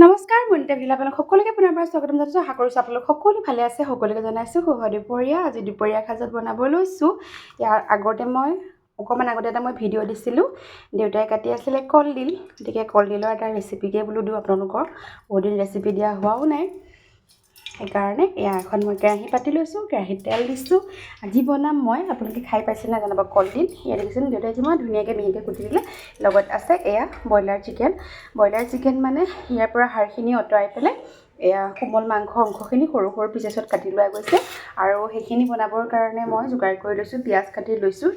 নমস্কাৰ, মনিতা ভিলা আপোনালোক সকলোকে পুনৰবাৰ স্বাগতম জনাইছোঁ। আশা কৰিছোঁ আপোনালোক সকলো ভালে আছে। সকলোকে জনাইছোঁ শুভ দুপৰীয়া। আজি দুপৰীয়া সাজত বনাব লৈছোঁ। ইয়াৰ আগতে মই অকণমান আগতে এটা মই ভিডিঅ' দিছিলোঁ, দেউতাই কাটি আছিলে কলডিল। গতিকে কলডিলৰ এটা ৰেচিপিকে বোলো দিওঁ আপোনালোকক, বহুত দিন ৰেচিপি দিয়া হোৱাও নাই। সেইকাৰণে এয়া এখন মই কেৰাহী পাতি লৈছোঁ, কেৰাহীত তেল দিছোঁ। আজি বনাম মই, আপোনালোকে খাই পাইছে নাই জনাব, কলডিল। এয়া দেখিছেনে, দেউতাই যিমান ধুনীয়াকৈ মিহিকৈ কুটি দিলে। লগত আছে এয়া ব্ৰইলাৰ চিকেন। ব্ৰইলাৰ চিকেন মানে ইয়াৰ পৰা হাড়খিনি আঁতৰাই পেলাই এয়া কোমল মাংস অংশখিনি সৰু সৰু পিচেছত কাটি লোৱা গৈছে। আৰু সেইখিনি বনাবৰ কাৰণে মই যোগাৰ কৰি লৈছোঁ, পিঁয়াজ কাটি লৈছোঁ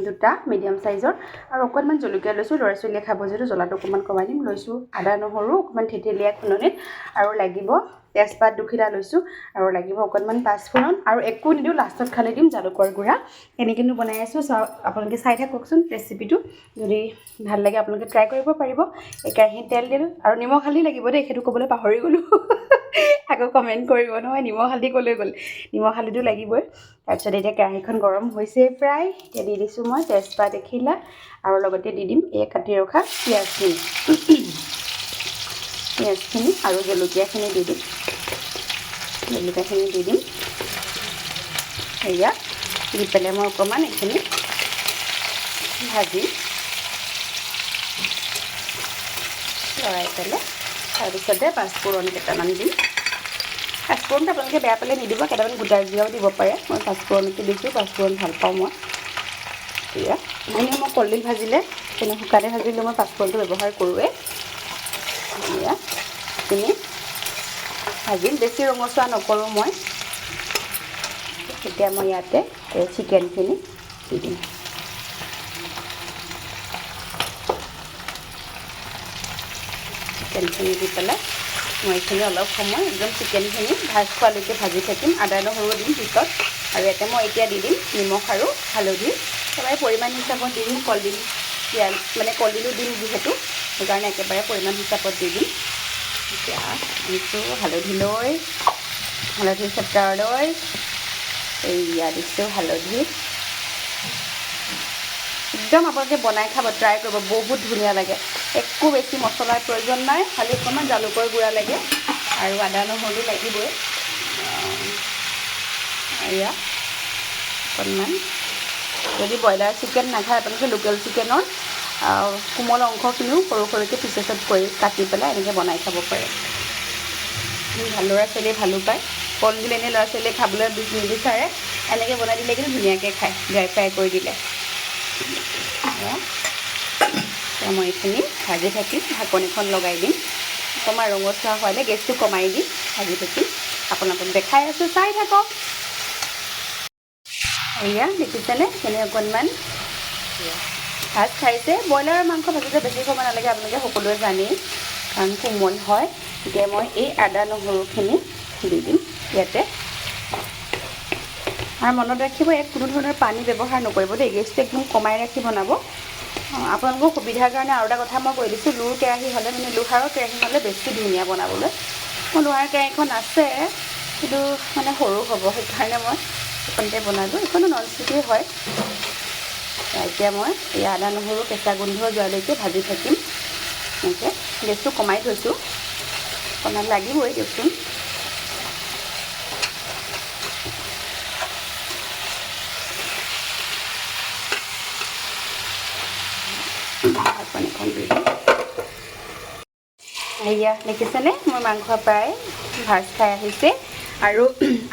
দুটা মিডিয়াম চাইজৰ আৰু অকণমান জলকীয়া লৈছোঁ। ল'ৰা ছোৱালীয়ে খাব যিহেতু, জ্বলাটো অকণমান কমাই দিম। লৈছোঁ আদা নহৰু অকণমান থেতেলীয়া খুন্দনিত আৰু লাগিব তেজপাত দুখিলা লৈছোঁ আৰু লাগিব অকণমান পাঁচফোৰণ আৰু একো নিদিওঁ, লাষ্টত খালি দিম জালুকৰ গুড়া। কেনেকৈনো বনাই আছোঁ চাওক, আপোনালোকে চাই থাককচোন ৰেচিপিটো। যদি ভাল লাগে আপোনালোকে ট্ৰাই কৰিব পাৰিব। এই কেৰাহীত তেল দিলোঁ আৰু নিমখ হালধি লাগিব দেই, সেইটো ক'বলৈ পাহৰি গ'লোঁ। আকৌ কমেণ্ট কৰিব নহয়, নিমখ হালধি ক'লৈ গ'ল? নিমখ হালধিটো লাগিবই। তাৰপিছত এতিয়া কেৰাহীখন গৰম হৈছেই প্ৰায়। এতিয়া দি দিছোঁ মই তেজপাত এখিলা আৰু লগতে দি দিম এই কাটি ৰখা পিঁয়াজখিনি। পিঁয়াজখিনি আৰু জলকীয়াখিনি দি দিম, জলকীয়াখিনি দি দিম। এয়া দি পেলাই মই অকণমান এইখিনি ভাজিম লৰাই পেলাই। তাৰপিছতে পাঁচফোৰণ কেইটামান দিম। পাঁচফোৰণটো আপোনালোকে বেয়া পালে নিদিব, কেইটামান গোটা জিৰাও দিব পাৰে। মই পাঁচফোৰণকে দিছোঁ, পাঁচফোৰণ ভাল পাওঁ মই। এয়া এনেই মই কলডিল ভাজিলে, তেনে শুকানে ভাজিলে মই পাঁচফোৰণটো ব্যৱহাৰ কৰোঁৱেই। এয়া এইখিনি ভাজিম, বেছি ৰঙচুৱা নকৰোঁ মই। এতিয়া মই ইয়াতে এই চিকেনখিনি দি দিম। চিকেনখিনি দি পেলাই মই এইখিনি অলপ সময় একদম চিকেনখিনি ভাজ খোৱালৈকে ভাজি থাকিম। আদা নহৰু দিম পিছত। আৰু ইয়াতে মই এতিয়া দি দিম নিমখ আৰু হালধি, একেবাৰে পৰিমাণ হিচাপত দি দিম। কলডিল পিঁয়াজ মানে কলডিলো দিম যিহেতু, সেইকাৰণে একেবাৰে পৰিমাণ হিচাপত দি দিম। এতিয়া দিছোঁ হালধি লৈ, হালধি চেপ্টাৰলৈ এইয়া দিছোঁ হালধি। একদম আপোনালোকে বনাই খাব, ট্ৰাই কৰিব, বহুত ধুনীয়া লাগে। একো বেছি মছলাৰ প্ৰয়োজন নাই, খালি অকণমান জালুকৰ গুড়া লাগে আৰু আদা নহৰু লাগিবই। এয়া অকণমান যদি ব্ৰইলাৰ চিকেন নাখায় আপোনালোকে, লোকেল চিকেনৰ কোমল অংশখিনিও সৰু সৰুকৈ পিচেছত কৰি কাটি পেলাই এনেকৈ বনাই খাব পাৰে। ভাল, ল'ৰা ছোৱালীয়ে ভালো পায়। কলডিল এনেই ল'ৰা ছোৱালীয়ে খাবলৈ নিবিচাৰে, এনেকৈ বনাই দিলে কিন্তু ধুনীয়াকৈ খায়, ড্ৰাই ফ্ৰাই কৰি দিলে। মই এইখিনি ভাজি থাকিম, ঢাকনিখন লগাই দিম। অকণমান ৰঙচুৱা হোৱালৈ গেছটো কমাই দি ভাজি থাকিম। আপোনালোকক দেখাই আছোঁ, চাই থাকক। এয়া দেখিছেনে কেনে অকণমান ভাজ খাইছে। ব্ৰইলাৰৰ মাংস ভাজোঁতে বেছি সময় নালাগে, আপোনালোকে সকলোৱে জানেই, কাৰণ কোমল হয়। এতিয়া মই এই আদা নহৰুখিনি দি দিম ইয়াতে। আৰু মনত ৰাখিব, ইয়াত কোনো ধৰণৰ পানী ব্যৱহাৰ নকৰিব দেই, গেছটো একদম কমাই ৰাখি বনাব। আপোনালোকৰ সুবিধাৰ কাৰণে আৰু এটা কথা মই কৈ দিছোঁ, লোৰ কেৰাহী হ'লে, মানে লোহাৰৰ কেৰাহী হ'লে বেছি ধুনীয়া বনাবলৈ। মোৰ লোহাৰ কেৰাহীখন আছে, কিন্তু মানে সৰু হ'ব, সেইকাৰণে মই এইখনতে বনালোঁ। এইখনো নন ষ্টিকেই হয়। এতিয়া মই এই আদা নহৰু কেঁচা গোন্ধ যোৱালৈকে ভাজি থাকিম। এনেকৈ গেছটো কমাই থৈছোঁ, অকণমান লাগিবই দিয়কচোন। ঢাকনিখন দি দিম। এয়া দেখিছেনে, মোৰ মাংস প্ৰায় ভাজ খাই আহিছে। আৰু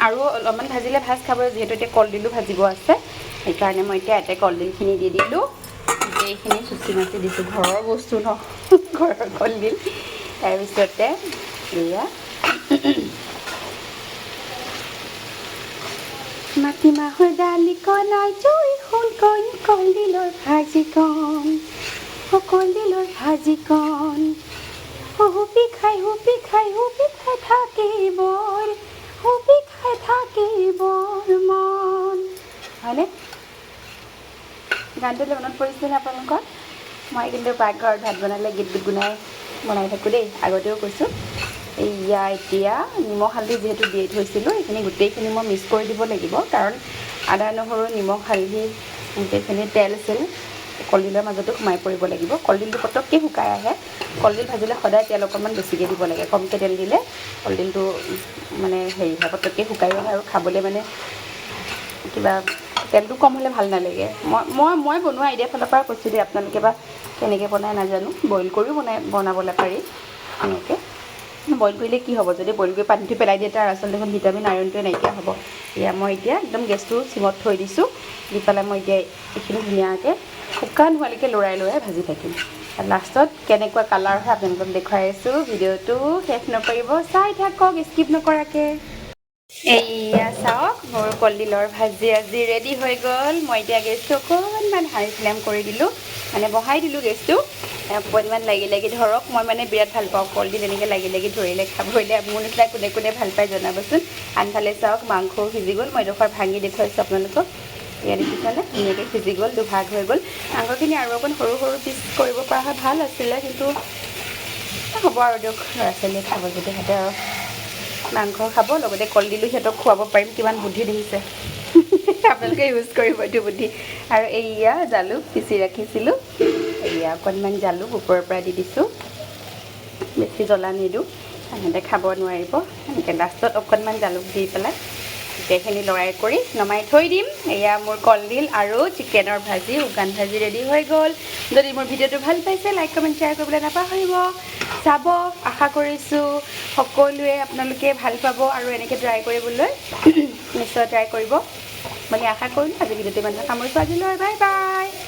আৰু অলপমান ভাজিলে ভাজ খাব, যিহেতু এতিয়া কলডিলো ভাজিব আছে, সেইকাৰণে মই এতিয়া ইয়াতে কলডিলখিনি দি দিলোঁ। গোটেইখিনি চুচি মাচি দিছোঁ, ঘৰৰ বস্তু ন, ঘৰৰ কলডিল। তাৰপিছতে এয়া মাটিমাহৰ দালিকণ, জুই সোণকণ, কলডিলৰ ভাজিকণ, কলডিলৰ ভাজিকণ, হুপি খাই হুপি খাই হুপি খাই থাকিবৰ, হুপি খাই থাকিবৰ মন। হয়নে? গানটোলৈ মনত পৰিছেনে আপোনালোকৰ? মই কিন্তু পাকঘৰত ভাত বনালে গীত গুণগুণাই বনাই থাকোঁ দেই, আগতেও কৈছোঁ। এইয়া এতিয়া নিমখ হালধি যিহেতু দিয়ে থৈছিলোঁ, এইখিনি গোটেইখিনি মই মিক্স কৰি দিব লাগিব, কাৰণ আদা নহৰু নিমখ হালধি গোটেইখিনি তেল চেল কলডিলৰ মাজতো সোমাই পৰিব লাগিব। কলডিলটো পটককৈ শুকাই আহে। কলডিল ভাজিলে সদায় তেল অকণমান বেছিকৈ দিব লাগে। কমকৈ তেল দিলে কলডিলটো মানে হেৰি হয়, পটককৈ শুকাই আহে আৰু খাবলৈ মানে কিবা তেলটো কম হ'লে ভাল নালাগে। মই বনোৱা আইডিয়াৰ ফালৰ পৰা কৈছোঁ দেই, আপোনালোকে বা কেনেকৈ বনাই নাজানো। বইল কৰিও বনাবলৈ পাৰি। এনেকৈ বইল কৰিলে কি হ'ব? যদি বইল কৰি পানীটো পেলাই দিয়ে, তাৰ আচলতে দেখোন ভিটামিন, আইৰণটোৱে নাইকিয়া হ'ব। এয়া মই এতিয়া একদম গেছটো চিমত থৈ দিছোঁ। দি পেলাই মই এতিয়া এইখিনি ধুনীয়াকৈ শুকান হোৱালৈকে লৰাই লৰাই ভাজি থাকিম। লাষ্টত কেনেকুৱা কালাৰ হয় আপোনালোকক দেখুৱাই আছোঁ। ভিডিঅ'টো শেষ নকৰিব, চাই থাকক স্কিপ নকৰাকৈ। এইয়া চাওক, মোৰ কলডিলৰ ভাজি আজি ৰেডি হৈ গ'ল। মই এতিয়া গেছটো অকণমান হাই ফ্লেম কৰি দিলোঁ, মানে বঢ়াই দিলোঁ গেছটো। অকণমান লাগি লাগি ধৰক। মই মানে বিৰাট ভাল পাওঁ কলডিল এনেকৈ লাগি লাগি ধৰিলে খাবলৈ। মোৰ নিচিনা কোনে কোনে ভাল পায় জনাবচোন। আনফালে চাওক, মাংসও সিজি গ'ল। মই এডোখৰ ভাঙি দেখুৱাইছোঁ আপোনালোকক। এয়া দেখিছেনে? ধুনীয়াকৈ সিজি গ'ল, দুভাগ হৈ গ'ল মাংসখিনি। আৰু অকণ সৰু সৰু পিচ কৰিব পৰা হয় ভাল আছিলে, কিন্তু হ'ব আৰু দিয়ক। ল'ৰা ছোৱালীয়ে খাব যদি সিহঁতে আৰু মাংস খাব, লগতে কলডিলো সিহঁতক খুৱাব পাৰিম। কিমান বুদ্ধি দেখিছে? আপোনালোকে ইউজ কৰিব এইটো বুদ্ধি। আৰু এইয়া জালুক পিচি ৰাখিছিলোঁ। এয়া অকণমান জালুক ওপৰৰ পৰা দি দিছোঁ। বেছি জ্বলা নিদিওঁ, সিহঁতে খাব নোৱাৰিব। এনেকৈ লাষ্টত অকণমান জালুক দি পেলাই গোটেইখিনি লৰাই কৰি নমাই থৈ দিম। এয়া মোৰ কলডিল আৰু চিকেনৰ ভাজি, শুকান ভাজি ৰেডি হৈ গ'ল। যদি মোৰ ভিডিঅ'টো ভাল পাইছে, লাইক, কমেণ্ট, শ্বেয়াৰ কৰিবলৈ নাপাহৰিব, চাব। আশা কৰিছোঁ সকলোৱে আপোনালোকে ভাল পাব আৰু এনেকৈ ট্ৰাই কৰিবলৈ নিশ্চয় ট্ৰাই কৰিব বুলি আশা কৰিলোঁ। আজি ভিডিঅ'টো ইমানতে সামৰিছোঁ আজিলৈ। Bye bye.